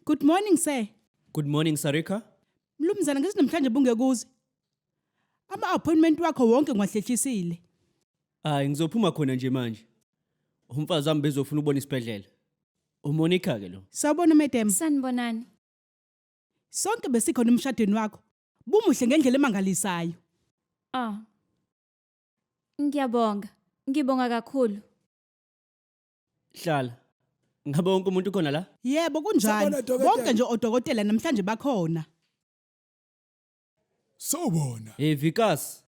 Good morning sir. Good morning Sarika. Mlumzana ngithi namhlanje bungekuze. Ama appointment wakho wonke ngiwahlehlisile. Hayi ngizophuma khona nje manje. Umfazi wami bezofuna ukubona isibhedlela. UMonica ke lo. Sawubona madam. Sanibonani. Sonke besikhona emshadweni wakho. Bumuhle ngendlela emangalisayo. Ah. Ngiyabonga. Ngibonga kakhulu. Hlala. Ngabe wonke umuntu ukhona la? Yebo kunjalo. Sawubona, dokotela. Bonke nje odokotela namhlanje bakhona. Sawubona. Hey Vikas.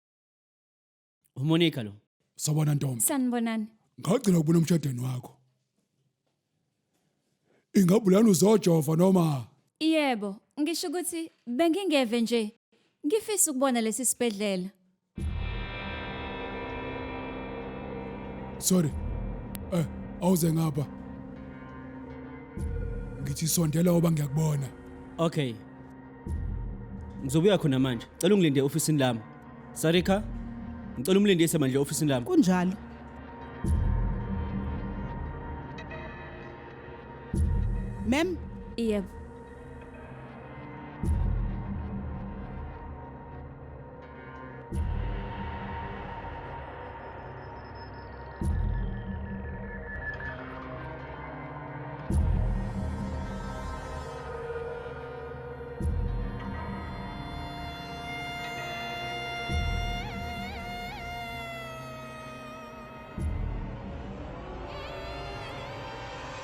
UMonica lo. Sawubona ntombi. Sanibonani. Ngagcina ukubona umshadweni wakho. Ingabe lana uzojova noma Yebo, ngisho ukuthi bengingeve nje. Ngifisa ukubona lesi sibhedlela. Sorry. Eh, awuze ngapha. Ngithi sondela ngoba ngiyakubona. Okay. Ngizobuya khona manje. Cela ungilinde e-ofisini lami. Sarika, ngicela umlindise manje e-ofisini lami. Kunjalo. Ma'am, Yebo.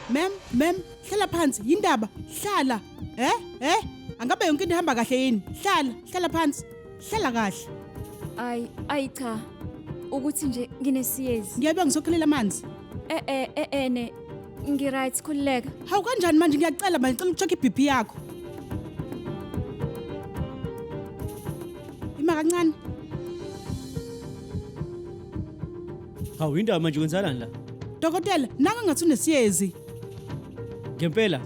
Ma'am, ma'am, hlala phansi, yindaba, hlala. Eh? Eh? Angabe yonke into ihamba kahle yini? Hlala, hlala phansi. Hlala kahle. Ay, ay cha. Ukuthi nje nginesiyezi. Ngiyabe ngisokhelela amanzi. Eh eh eh eh ne. Ngi right khululeka. Hawu kanjani manje ngiyacela manje ngicela ukucheck iBP yakho. Ima kancane. Hawu indaba manje kwenzakalani la? Dokotela, nanga ngathi unesiyezi. Ngempela.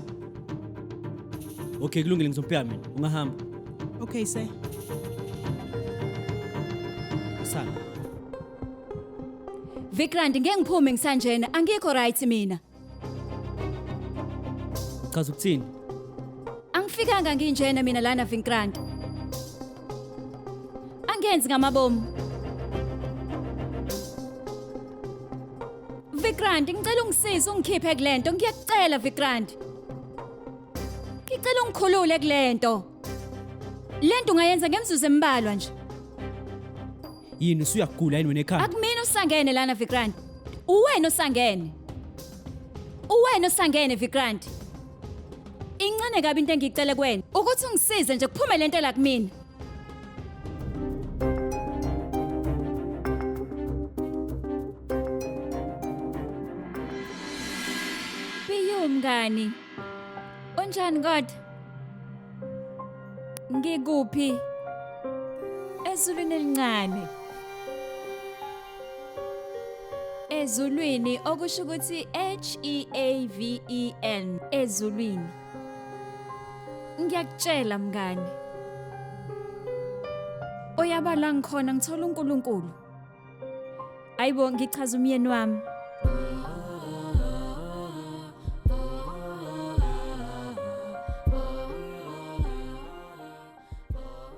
Okay kulungile ngizompheya mina. Ungahamba. Okay sir. Sala. Vikrant ngeke ngiphume ngisanjena, angikho right mina. Uchaza ukuthini? Angifikanga nginjena mina lana Vikrant. Angenzi ngamabomu. Vikrant, ngicela ungisize ungikhiphe kulento. Ngiyakucela Vikrant. Ngicela ungikhulule kulento. Lento ungayenza ngemzuzu embalwa nje. Yini usuyagula yini wena ekhanda? Akumina usangene lana Vikrant. Uwena osangene. Uwena osangene Vikrant. Incane kabi into engicele kuwena ukuthi ungisize nje kuphume lento la kumina. Biyu mngani. Unjani kodwa? Ngikuphi? Ezulwini elincane. Ezulwini okusho ukuthi H E A V E N ezulwini. Ngiyakutshela mngani. Uyabala ngikhona ngithola uNkulunkulu. Ayibo ngichaza umyeni wami.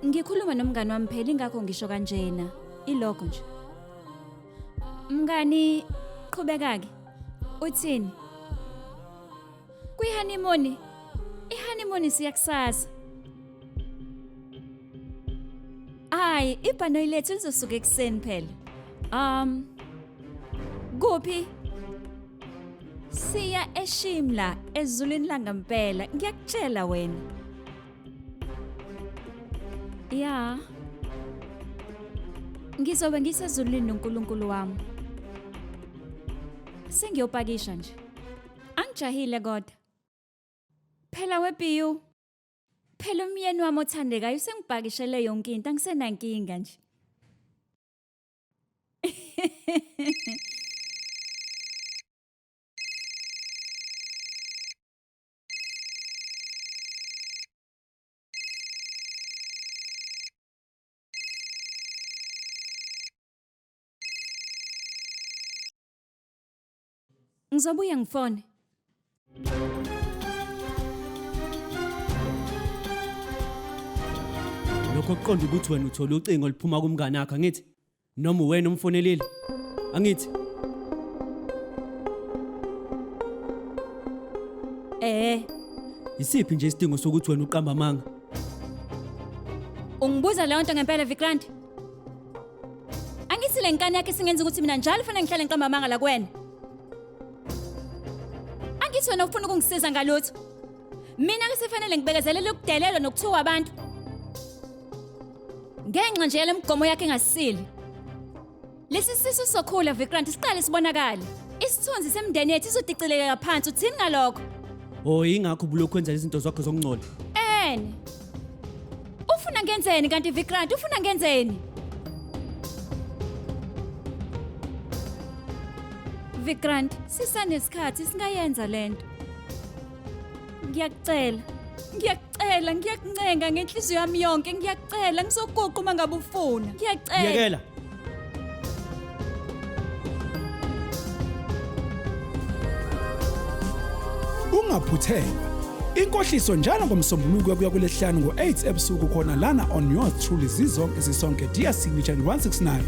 Ngikhuluma nomngani wami phela ingakho ngisho kanjena. Ilokho nje. Mngani qhubeka ke. Uthini? Kwi honeymoon. I honeymoon siyakusasa. Hayi, ibhanoyi lethu lizosuka ekuseni phela. Kuphi? Siya eShimla ezulwini langempela. Ngiyakutshela wena. Ya. Ngizobe ngisezulwini noNkulunkulu wami. Sengiyopakisha nje. Angijahile kodwa. Phela weBiu. Phela umyeni wami othandekayo usengibhakishele yonke into angisenankinga nje. Ngizobuya ngifone. Lokho kuqonda ukuthi wena uthola ucingo oluphuma kumngane wakho angithi? Noma uwena umfonelile? Angithi? Eh, Isiphi nje isidingo sokuthi wena uqamba amanga? ungibuza leyo nto ngempela Vikrant? Angithi le nkani yakhe isingenza ukuthi mina njalo fanele ngihlale ngiqamba amanga la kuwena. Angithi wena ufuna ukungisiza ngalutho. Mina ke sefanele ngibekezelele ukudelelwa nokuthuka abantu. Ngenxa nje yale mgomo yakhe engasile. Lesi sisu sokhula Vikrant siqale sibonakale. Isithunzi semndeni yethu izodicileka phansi uthini ngalokho? Oh ingakho ubulokhu wenza izinto zakho zokungcola. Ene. Ufuna ngenzeni kanti Vikrant ufuna ngenzeni? Vikrant, sisanesikhathi singayenza lento. Ngiyakucela. Ngiyakucela, ngiyakuncenga ngenhliziyo yami yonke, ngiyakucela ngizoguqa uma ngabe ufuna. Ngiyacela. Yekela. Ungaphuthelwa. Inkohliso njalo ngomsombuluko kuya kulesihlanu ngo-8 ebusuku khona lana on yours truly zizonke zisonke DStv channel 169.